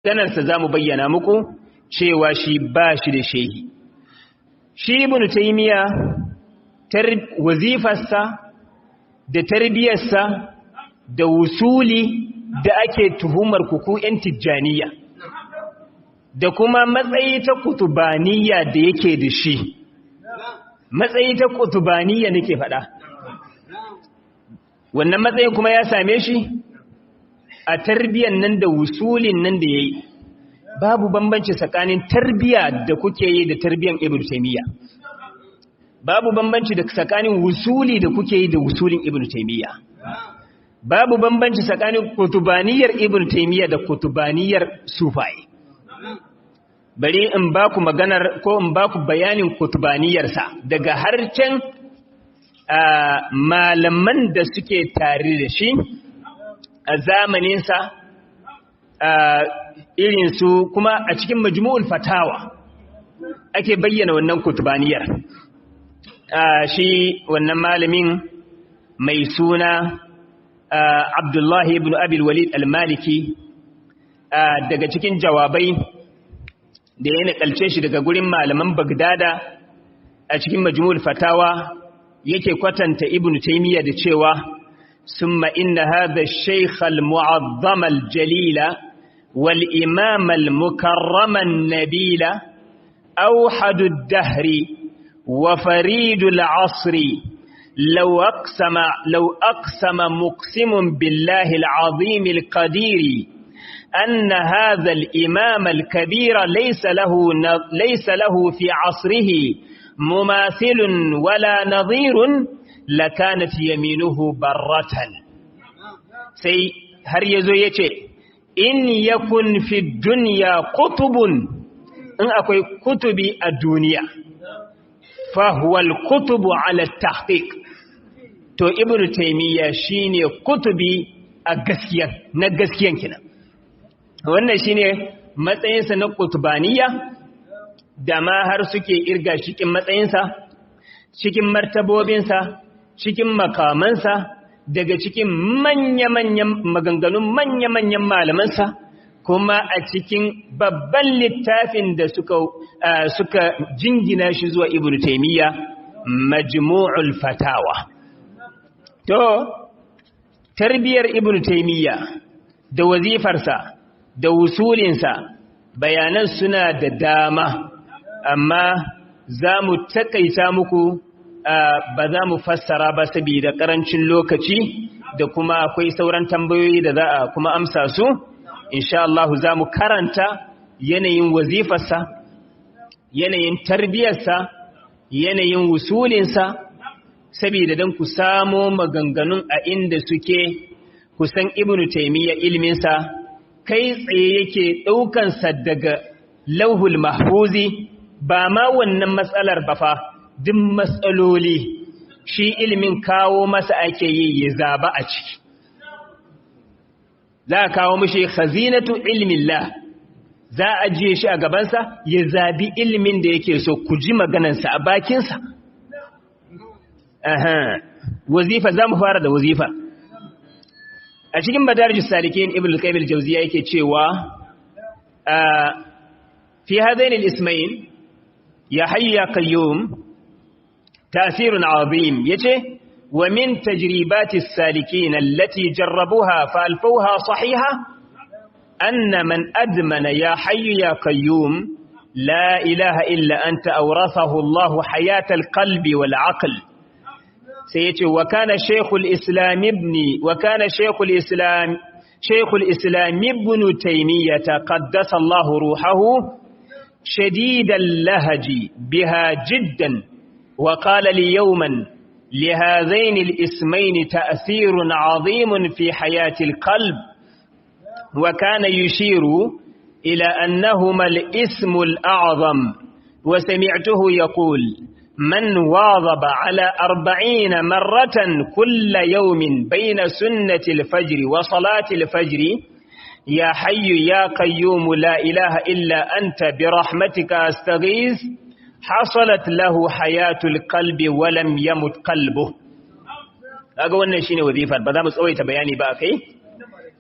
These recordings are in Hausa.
Maganarsa za mu bayyana muku cewa shi ba shi da shehi. Shi Ibn Taymiya, wazifarsa da tarbiyarsa da wusuli da ake tuhumar kuku 'yan Tijjaniya, da kuma matsayi ta kutubaniya da yake da shi, matsayi ta kutubaniya nake faɗa, wannan matsayin kuma ya same shi a tarbiyan nan da wusulin nan da ya yi. Babu bambanci tsakanin tarbiya da kuke yi da tarbiyan Ibn Taymiya, babu bambanci da tsakanin wusuli da kuke yi da wusulin Ibn Taymiya, babu bambanci tsakanin kutubaniyar Ibn Taymiya da kutubaniyar sufaye. Bari in ba ku maganar ko in ba ku bayanin kutubaniyarsa daga harcen malaman da suke tare da shi a zamaninsa, irinsu, kuma a cikin Majmu'ul Fatawa ake bayyana wannan kutubaniyar. Shi wannan malamin mai suna Abdullahi ibn Abil Walid al-Maliki, daga cikin jawabai da ya nakalce shi daga gurin malaman Bagdada a cikin Majmu'ul Fatawa, yake kwatanta Ibn Taymiyyah da cewa: "Summa inna hadha ash-shaykh al-mu'azzam al-jalila wal imam al-mukarram an-nabila, awhad ad-dahr wa farid al-'asr, law aqsama muqsim billahi al-'azim al-qadir أن هذا الإمام الكبير ليس له في عصره مماثل ولا نظير، لكانت يمينه برة." Sai har yazo yace: "In yakun fi dunya qutubun, in akwai kutubi a duniya, fa huwa al-kutubu ala tahqiq." To, Ibnu Taymiya shine kutubi a gaskiya, na gaskiyan kina. Wannan shine matsayinsa na kutubaniya da ma har suke irga cikin matsayinsa, cikin martabobinsa, cikin makamansa, daga cikin manya-manyan maganganun manya-manyan malamansa, kuma a cikin babban littafin da suka jingina shi zuwa Ibn Taymiya, Majmu'ul Fatawa. To, tarbiyar Ibn Taymiya da wazifarsa da wusulinsa, bayanan suna da dama, amma za mu takaita muku, ba za mu fassara ba saboda karancin lokaci, da kuma akwai sauran tambayoyi da za a kuma amsa su insha Allah. Za mu karanta yanayin wazifarsa, yanayin tarbiyarsa, yanayin wusulinsa, saboda don ku samo maganganun a inda suke, kusan Ibnu Taymiya ilminsa kai tsaye yake ɗaukansa daga Lauhul Mahfuzi. Ba ma wannan matsalar ba fa, duk matsaloli shi ilimin kawo masa ake yi, ya zaba a ciki. Za a kawo mishi khazinatu ilmillah, za a ajiye shi a gabansa, ya zabi ilimin da yake so. Ku ji maganansa a bakinsa. Wazifa, za mu fara da wazifa. A cikin Madarijus Salikin, Ibn al-Qayyim al-Jawziyya yake cewa: "Fi hadain al-ismayn, ya hayyu ya qayyum, ta'thirun 'azim." Yace: "Wa min tajribati as-salikin allati jarrabuha fa alfawha sahiha anna man admana ya hayyu ya qayyum la ilaha illa anta, awrathahu Allah hayata al-qalbi wal 'aql." Sai yace: "Wa kana shaykhul islam Ibn Taymiyyah qaddasa Allah ruhahu shadid al-lahaj biha jiddan, wa qala li yawman: لهذين الاسمين تأثير عظيم في حياة القلب. وكان يشير إلى أنهما الاسم الأعظم. وسمعته يقول: من واظب على 40 مرة كل يوم بين سنة الفجر وصلاة الفجر: يا حي يا قيوم لا إله إلا أنت برحمتك أستغيث، حصلت له حياة القلب ولم يمت قلبه." Kaga wannan shine wazifar, ba za mu tsawaita bayani ba kai.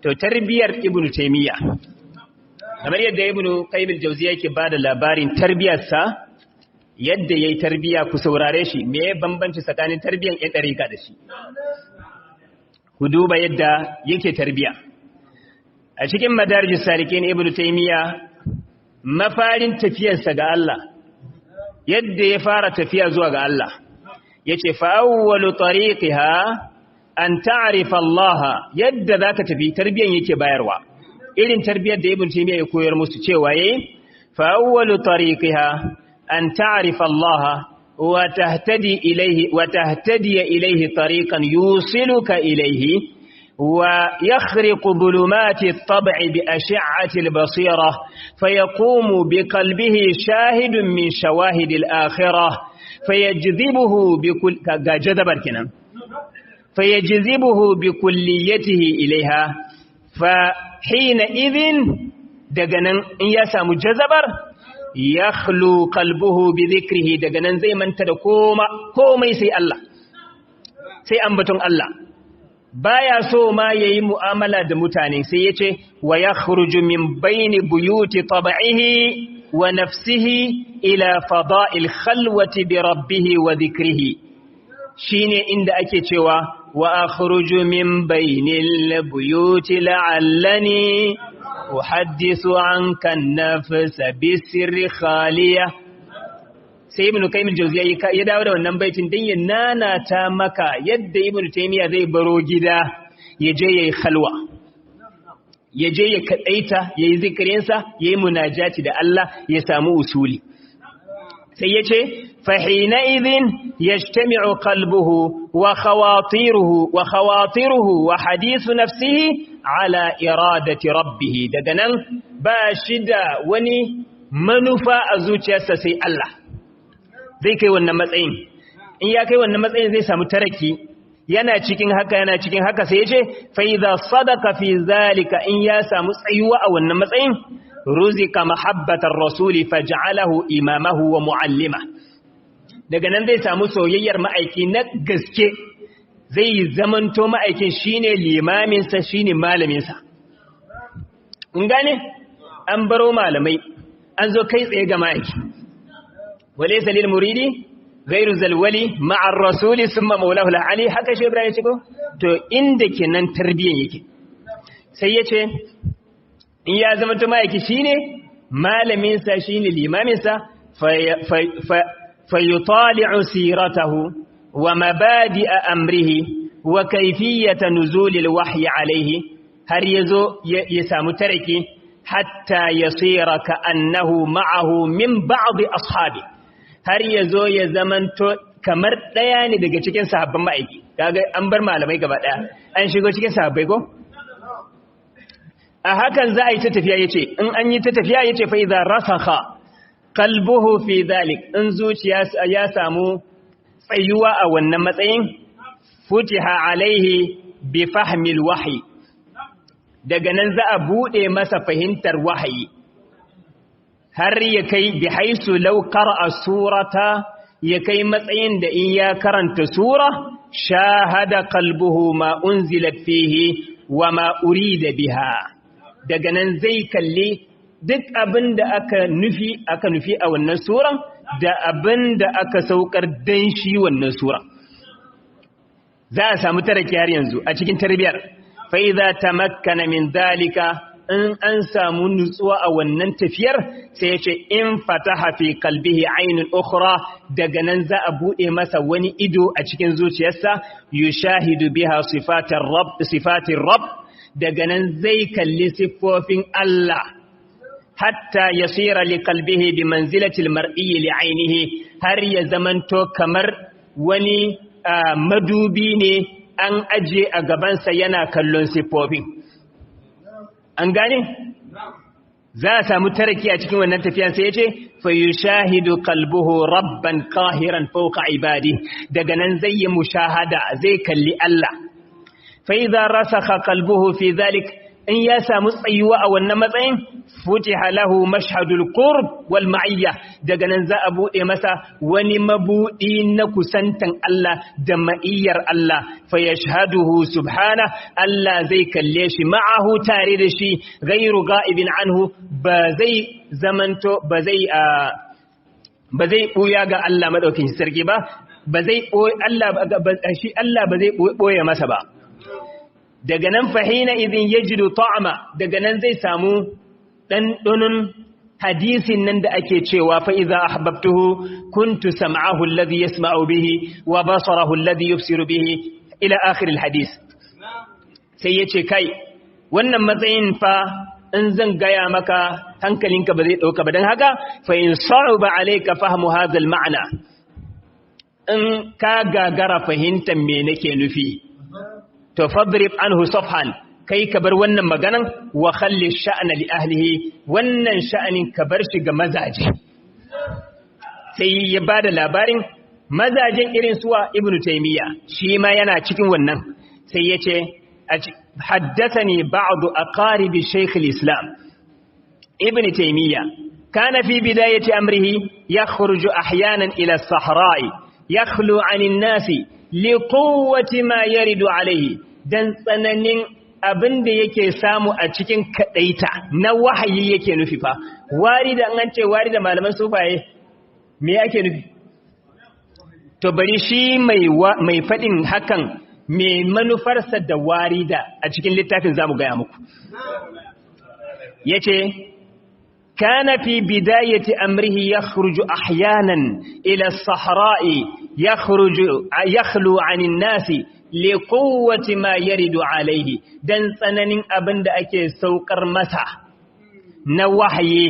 To, tarbiyar Ibnu Taymiya Kamar yadda Ibn Qayyim al-Jawziyya yake bada labarin tarbiyarsa, yadda yayi tarbiya, ku saurare shi, me ya bambanci tsakanin tarbiyan ƴan ɗarika da shi. Ku duba yadda yake tarbiya. A cikin Madarijus Salikin, Ibn Taymiyyah mafarin tafiyarsa ga Allah, yadda ya fara tafiya zuwa ga Allah, yace: "Fa awwalu tariqiha an ta'rifa Allah." Yadda zaka tafi tarbiyan yake bayarwa, irin tarbiyar da Ibn Taymiyyah ya koyar musu, cewa yayi: "Fa awwalu tariqiha an ta'rifa Allah wa tahtadi ilayhi wa tahtadi ilayhi tariqan yusiluka ilayhi wa yakhriqu dhulumati at-tab'i bi ash'ati al-basira, fayaqumu bi qalbihi shahidun min shawahid al-akhirah, fayajdhibuhu bi kull jadabar kenan, fayajdhibuhu bi kulliyatihi ilayha. Fa hina idhin, daga nan in ya samu jazabar, yakhlu qalbuhu bi dhikrihi, daga nan zai manta da komai sai Allah, sai ambaton Allah. Baya so ma yayi mu'amala da mutane. Sai yace: "Wa yakhruju min baini buyuti tab'ihi wa nafsihi ila fada'il khalwati bi rabbih wa dhikrihi." Shine inda ake cewa: "Wa akhruju min bainil buyuti la'allani uhaddithu anka an-nafsa bisirri khaliya." Sai Ibn Qayyim al-Jawziyya ya dawo da wannan baitin din ya nanata maka yadda Ibn Taymiyyah zai baro gida, ya je yayi khalwa, ya je ya kadaita, yayi zikirin sa, yayi munajati da Allah, ya samu usuli. Sai yace: "Fa hina idhin yajtami'u qalbuhu wa khawatiruhu wa hadithu nafsihi ala iradati rabbih." Daga nan ba shi da wani manufa a zuciyarsa sai Allah. Zai kai wannan matsayin. In ya kai wannan matsayin, zai samu taraki. Yana cikin haka, yana cikin haka, sai yace: "Fa idza sadaqa fi zalika", in ya samu tsayuwa a wannan matsayin, "ruzika mahabbatar rasuli faj'alahu imamahu wa muallima." Daga nan zai samu soyayyar ma'aiki na gaske, zai zamanto ma'aikin shine limamin sa, shine malamin sa. In gane, an baro malamai, an zo kai tsaye ga ma'aiki. "Walaysa lil muridi ghairu zalwali ma'a ar-rasuli thumma maulahu al-ali." Haka shi Ibrahim ya ce ko? To, inda kenan tarbiyan yake. Sai yace in ya zama to ma'aiki shine malamin sa, shine limamin sa, fa yutali'u siratahu wa mabadi'a amrihi wa kayfiyata nuzulil wahyi alayhi, har yazo ya samu taraki, hatta yasira ka annahu ma'ahu min ba'd ashabi, har yazo ya zamanto kamar ɗaya ne daga cikin sahabban ma'aiki. Kaga an bar malamai gaba ɗaya, an shigo cikin sahabbai ko? A hakan za a yi ta tafiya. Yace in an yi ta tafiya, yace: "Fa idza rasakha qalbuhu fi dhalik", in zuciya ya samu tsayuwa a wannan matsayin, "futiha alaihi bi fahmil wahyi", daga nan za a bude masa fahimtar wahayi, har ya kai bi haisu law qara'a surata, ya kai matsayin da in ya karanta sura, shahada qalbuhu ma unzilat fihi wa ma urida biha. Daga nan zai kalli duk abin da aka nufi a wannan suran da abin da aka saukar dan shi wannan sura. Za a samu taraki har yanzu a cikin tarbiyar. "Fa idza tamakkana min dhalika", in an samu nutsuwa a wannan tafiyar, sai ya ce: "In fataha fi qalbihi aynun ukhra", daga nan za a bude masa wani ido a cikin zuciyarsa, "yushahidu biha sifatir rabb", sifatir rabb, daga nan zai kalli siffofin Allah, "hatta yasira li qalbihi bi manzilati al-mar'i li aynihi", har ya zamanto kamar wani madubi ne an aje a gabansa, yana kallon siffofin. An gane? Za a samu taraki a cikin wannan tafiyan. Sai ya ce: "Fa yushahidu qalbuhu rabban qahiran fawqa ibadi", daga nan zai yi mushahada, zai kalli Allah. "Fa idza rasakha qalbuhu fi dhalik", in ya samu tsayuwa a wannan matsayin, Futiha lahu mashhadul qurb wal ma'iyya, daga nan za a bude masa wani mabudi na kusantan Allah da ma'iyyar Allah. Fa yashhaduhu subhana, Allah zai kalle shi, ma'ahu tare da shi, ghairu ga'ibin anhu, ba zai zamanto ba zai buya ga Allah madaukin sarki ba, ba zai Allah shi Allah ba zai boye masa ba. Daga nan fahina idin yajidu ta'ama, daga nan zai samu ɗanɗanon hadisin nan da ake cewa fa iza ahbabtuhu kuntu sam'ahu alladhi yasma'u bihi wa basarahu alladhi yubsiru bihi, ila akhir alhadis. Sai yace, kai, wannan matsayin fa in zan gaya maka hankalinka ba zai dauka ba. Dan haka fa in sa'uba alayka fahmu hadha alma'na, in ka gagara fahimtar me nake nufi, to fadrib anhu safhan, kai ka bar wannan maganan, wa khalli sha'na li ahlihi, wannan sha'anin ka bar shi ga mazaje. Sai ya bada labarin mazajen irin suwa Ibnu Taymiya, shi ma yana cikin wannan. Sai yace, haddathani ba'd aqaribi shaykh al-islam Ibn Taymiya, kana fi bidayati amrihi yakhruju ahyanan ila as-sahra'i yakhlu 'anil nasi liquwwati ma yaridu alayhi, dan tsananin abin da yake samu a cikin kadaita na wahayi yake nufi fa. Wari da an ce wari da malaman sufaye me yake nufi? To bari shi mai fadin hakan, mai manufarsa da warida a cikin littafin zamu gaya muku. Yace, kana fi bidayati amrihi yakhruju ahyanan ila as-sahra'i yakhruju yakhlu 'anil nasi liquwwati ma yaridu alayhi, dan tsananin abin da ake saukar masa na wahayi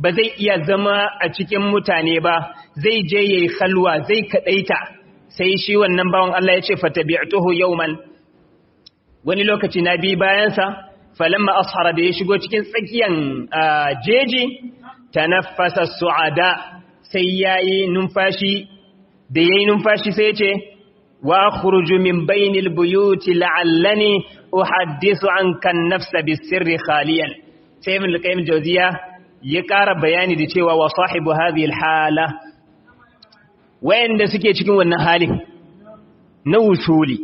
ba zai iya zama a cikin mutane ba, zai je yayi khalwa, zai kadaita. Sai shi wannan bawan Allah ya ce, fatabi'tuhu yawman, wani lokaci na bi bayansa, falamma ashara, da ya shigo cikin tsakiyan jeji, tanaffasa su'ada, sai yayi numfashi. Da yayi numfashi sai ya ce, wa akhruju min bainil buyuti la'allani uhaddithu anka an-nafsa bisirri khaliyan. Sai Ibn al-Qayyim Jawziya ya ƙara bayani da cewa, wa sahibu hadhihi al-hala, wayanda suke cikin wannan halin na wusuli,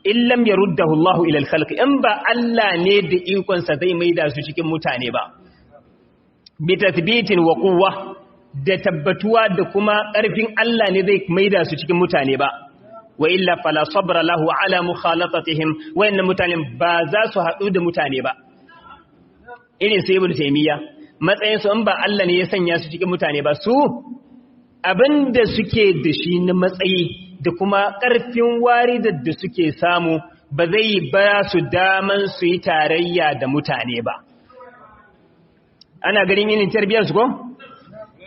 in lam yaruddahu Allah ila al-khalq, in ba Allah ne da ikon sa zai maida su cikin mutane ba, bi tathbitin wa quwwa, da tabbatuwa da kuma ƙarfin Allah ne zai maida su cikin mutane ba, wa illa fala sabra lahu ala mukhalatatihim, wayannan mutanen ba za su haɗu da mutane ba. Irin sai Ibn Taymiya, matsayin su, in ba Allah ne ya sanya su cikin mutane ba, su abinda suke da shi na matsayi da kuma ƙarfin waridar da suke samu ba zai ba su daman su yi tarayya da mutane ba. Ana ganin irin tarbiyar su ko?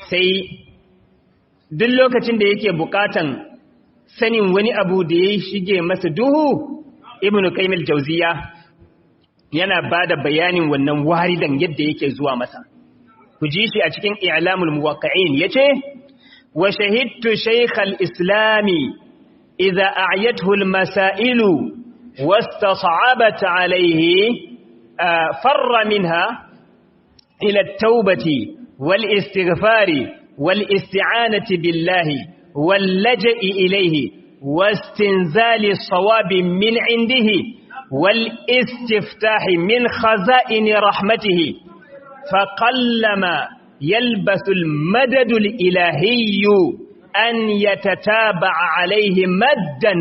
Sai duk lokacin da yake bukatan sanin wani abu da ya shige masa duhu, Ibn Qayyim al-Jawziya yana bada bayanin wannan waridan yadda yake zuwa masa. Ku ji shi a cikin I'lamul Muwaqqi'in, yace, wa shahidtu shaykh al-islami idha a'yathu al-masailu wastas'abat alayhi, farra minha ila at-taubati wal istighfari wal isti'anati billahi wal laja'i ilayhi واستنزال الصواب من عنده والاستفتاح من خزائن رحمته، فقلما يلبث المدد الإلهي أن يتتابع عليه مدا.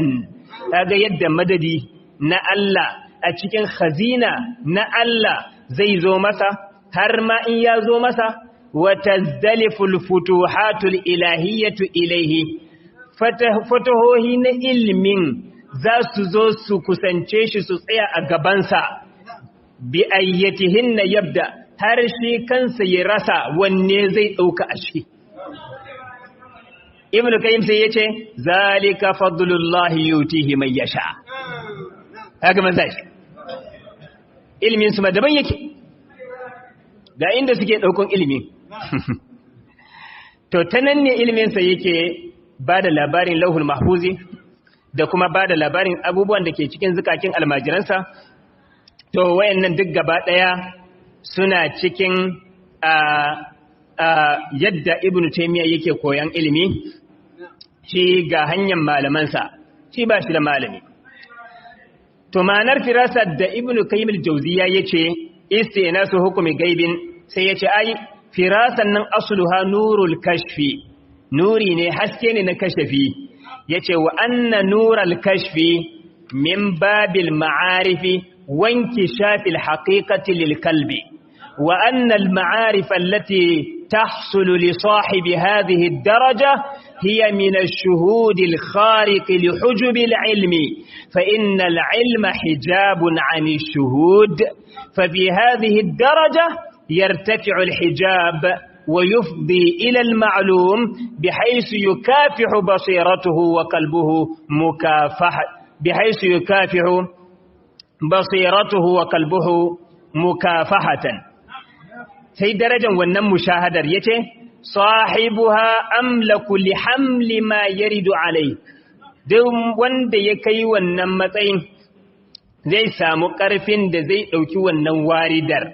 هذا يد مددي na Allah a cikin khazina na Allah zai zo masa, har ma in ya zo masa, wa tazdaliful futuhatul ilahiyatu ilaihi, fatahohi na ilimin za su zo su kusance shi, su tsaya a gabansa, bi ayyatihinna yabda, har shi kansa ya rasa wanne zai ɗauka a ciki. Ibn Qayyim sai yace, zalika fadlullahi yutihi man yasha. Haka man zai ilimin su ma daban yake, ga inda suke ɗaukan ilimi. To ta nan ne ilimin sa yake ba da labarin Lauhul Mahfuzi da kuma ba da labarin abubuwan da ke cikin zukakin almajiransa. To wayannan duk gaba ɗaya suna cikin yadda Ibn Taymiyyah yake koyan ilimi. Shi ga hanyar malamansa, shi ba shi da malami. To ma'anar firasa da Ibn Qayyim al-Jawziyya yace istinasu hukumi gaibin, sai yace ai firasan nan asluha nurul kashfi, nuri ne, haske ne na kashafi. Yace wa anna nural kashfi min babil ma'arifi wanki shafil haqiqati lil kalbi, wa anna al ma'arif allati tahsulu li sahibi hadhihi ad daraja hiya min ash-shuhud al-khariq li hujub al-ilm, fa inna al-ilma hijabun 'an ash-shuhud, fa fi hadhihi ad-daraja yartafi'u al-hijab ويفضي إلى المعلوم بحيث يكافح بصيرته وقلبه مكافحة بحيث يكافح بصيرته وقلبه مكافحة. sai darajar wannan mushahadar yace sahibuha amlaku li hamli ma yaridu alai, duk wanda ya kai wannan matsayin zai samu ƙarfin da zai ɗauki wannan waridar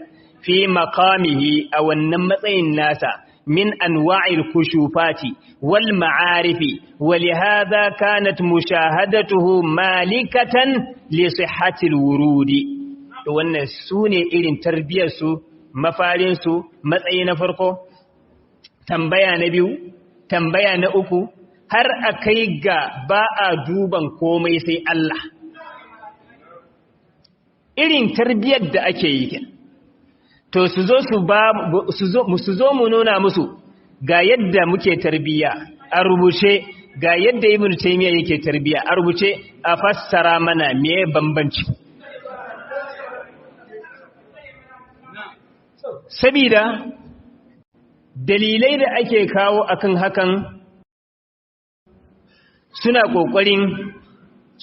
fi maqamihi, a wannan matsayin nasa, min anwa'il kushufati wal ma'arifi, wa lihadha kanat mushahadatuhu malikatan li sihhati wurudi. To wannan sune irin tarbiyar su, mafarin su, matsayi na farko, tambaya na biyu, tambaya na uku, har akai ga ba a duban komai sai Allah. Irin tarbiyar da ake yi kenan. To su zo su ba su zo mu nuna musu ga yadda muke tarbiya a rubuce, ga yadda Ibn Taymiyyah yake tarbiya a rubuce, a fassara mana me bambanci. Sabida dalilai da ake kawo akan hakan suna kokarin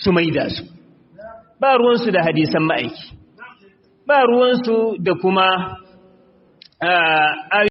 su maida su, ba ruwansu da hadisan ma'aiki, ba ruwansu da kuma